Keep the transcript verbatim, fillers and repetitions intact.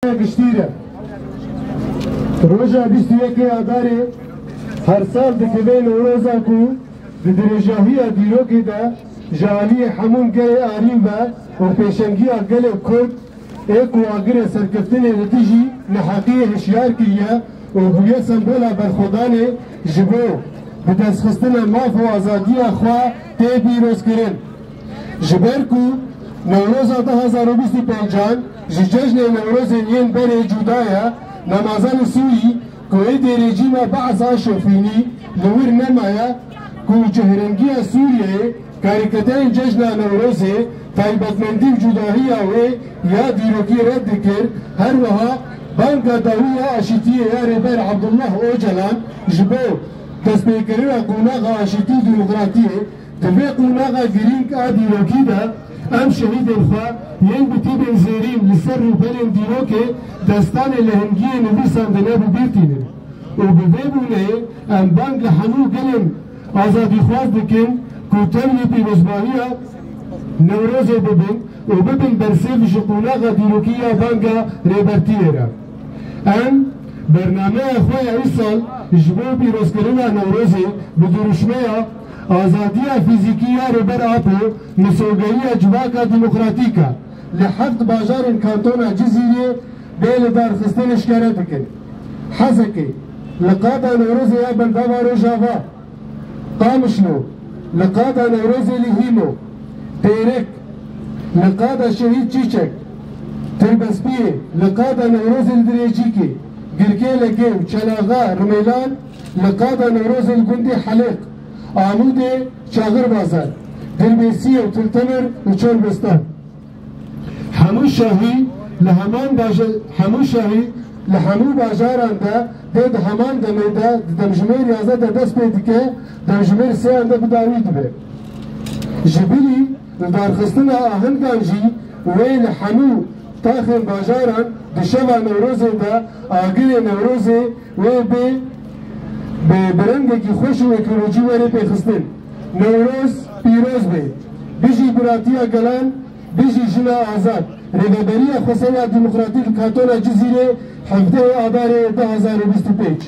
Giştî re. Roja bîst û yekê Adarê her sal dikeve Newroza ku di dirêjahiya dîrokê de ji aliyê hemûn gelê arîn ve û pêşengiya gelê Kurd ê ku agirê serkeftinê li dijî neheqiyê hişyar kiriye û bûye sembola berxwedanê ji bo bi destxistina maf û azadiya xwe tê pîrozkirin. Ji ber ku Newroza du hazar û bîst û pêncan ji cejnê Newrozên yên berê cuda ye, nemaza li Sûrî ku êdî rejîma Be'es a şofînî li wir nemaye, ku cihrengiya Sûriyeyê karîkateyên cejna Newrozê taybetmendî û cudahiya wê ya dîrokî red dikir, her wiha banga dawî ya aşîtiyê ya Rêber Abdullah Ocalan ji bo destpêkirina qonaxa aşîtî û demokratiyê. Di vê qonaxa girîng a dîrokî de em şehîdên xwe yên bi tîpên zêrîn li ser rûpelên dîrokê destanê li hingiyê nivîsandine bi bîr tînin û bi vê bûneyê em bang li hemû gelên azadîxwaz dikin ku tevlî pîrozbahiya Newrozê bibin û bibin bersêv ji qonaxa dîrokî ya banga Rêbertiyê re. Em bernameya xwe ya îsal ji bo pîrozkirina Newrozê bi dirûşmeya Azadiya fîzîkî ya Rêber Apo, misogehiya civaka demokratîk e, li heft bajarên kantona Cizîrê bê lidarxistin eşkere dikin. Hezekê, li qada Newrozê ya Bendava Rojava, Qamişlo, li qada Newrozê li Hîmo, Pêrik, li qada Şehîd Çîçek, Tirbespiyê, li qada Newrozê li Dirêcîkê, Girkê Legê û Çelaxa Rimêlan, li qada Newrozê li gundê Helêq, Amûdê, Çaxir Bazar, Dirbêsiyê û Til Temir û Çorbistan. Hemû şahî li heman baja-, hemû şahî li hemû bajaran de dê di heman demê de di demjimêr yazdeh de dest pê dike, demjimêr sêyan de bi dawî dibe. Ji bilî lidarxistina ahingan jî wê li hemû taxên bajaran di şeva Newrozê de agirê Newrozê wê bê bi, bi rengekî xweş û ekolojî were pêxistin. Newroz pîroz be. Bijî biratiya gelan, bijî jina azad. Rêveberiya Xweser ya Demokratîk li Kantona Cizîrê, hevdehê Adarê du hazar û bîst û pênc.